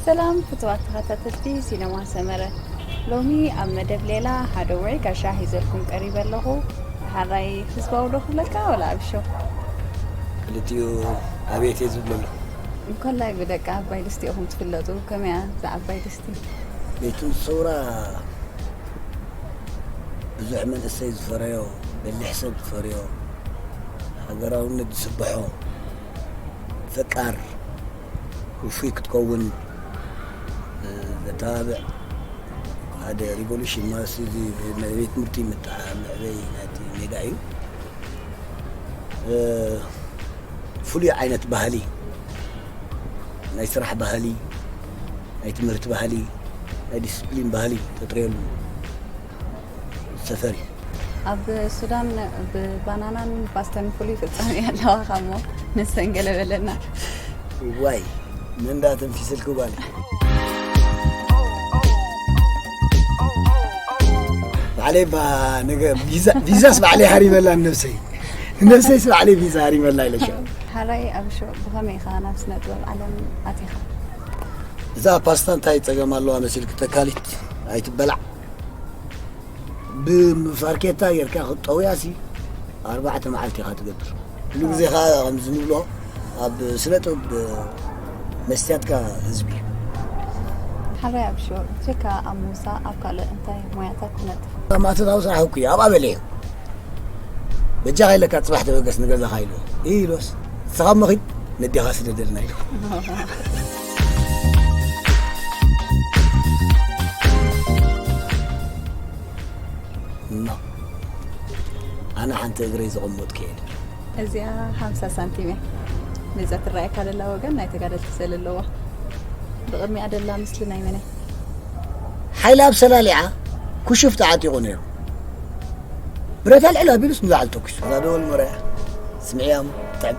ሰላም ፍቱዋት ተኸታተልቲ ሲነማ ሰመረ፣ ሎሚ ኣብ መደብ ሌላ ሓደ ውዑይ ጋሻ ሒዘልኩም ቀሪበ ኣለኹ። ሓራይ ህዝባዊ ዶ ክብለካ ወላ ኣብሾ? ክልቲኡ ኣብየት እየ ዝብለሉ። እንኮላይ ብደቂ ዓባይ ድስቲ ኢኹም ትፍለጡ። ከመያ እዛ ዓባይ ድስቲ? ቤት ሰውራ ብዙሕ መንእሰይ ዝፈረዮ፣ በሊሕ ሰብ ዝፈረዮ፣ ሃገራውነት ዝስብሖ፣ ፈቃር ውፉይ ክትከውን ዘተባብዕ ሓደ ሪቮሉሽን ማለት እዚ ናይ ቤት ትምህርቲ ምትዓ መዕበይ ናይቲ ሜዳ እዩ። ፍሉይ ዓይነት ባህሊ፣ ናይ ስራሕ ባህሊ፣ ናይ ትምህርቲ ባህሊ፣ ናይ ዲስፕሊን ባህሊ ተጥርየሉ ሰፈር እዩ። ኣብ ሱዳን ብባናናን ፓስተን ፍሉይ ፍጻሜ ኣለዋኻ እሞ ንሰን ገለ በለና። ዋይ፣ መንዳ ተንፊስልኪ ጓል። ባዕለይ ባ ነገ ቪዛ፣ ቪዛስ ባዕለይ ሃሪመላ ንነብሰይ። ንነብሰይስ ባዕለይ ቪዛ ሃሪመላ ኢለሻ። ሓራይ ኣብሾ፣ ብኸመይ ኢኻ ናብ ስነ ጥበብ ዓለም ኣቲኻ? እዛ ፓስታ እንታይ ጸገም ኣለዋ መሲልኪ? ተካሊት ኣይትበላዕ። ብፋርኬታ ጌርካ ክትጠውያ ሲ ኣርባዕተ መዓልቲ ኢኻ ትገብር። ኩሉ ግዜ ኸዓ ከምዚ ንብሎ ኣብ ስነ ጥበብ መስትያትካ ህዝቢ እዩ። ሓራይ ኣብሾ፣ ብጀካ ኣብ ምውሳእ ኣብ ካልእ እንታይ ሞያታት ትነጥፍ? ማእቶታዊ ስራሕ እኮ እዩ፣ ኣብኣ በለ እዩ። በጃኻ ኢለካ ጽባሕ ተበገስ ንገዛኻ ኢልዎ። ኢሎስ፣ ንስኻ እሞ ኺድ ነዴኻ ስደደልና ኢልዎ። ኖ፣ ኣነ ሓንቲ እግረይ ዘቐመጥኩ እየ። እዚኣ ሓምሳ ሳንቲም እያ። ነዛ ትረኣየካ ዘላ ወገን ናይ ተጋደልቲ ስእሊ ኣለዋ። ብቕድሚኣ ዘላ ምስሊ ናይ መን እያ? ሓይሊ ኣብ ሰላሊዓ ኩሽፍ ተዓጢቑ ነይሩ። ብረት ኣልዕል ኣቢሉስ ንላዕሊ ተኩሱ። እዛ ደወል መርያ ስምዕያ እሞ ጥዕም።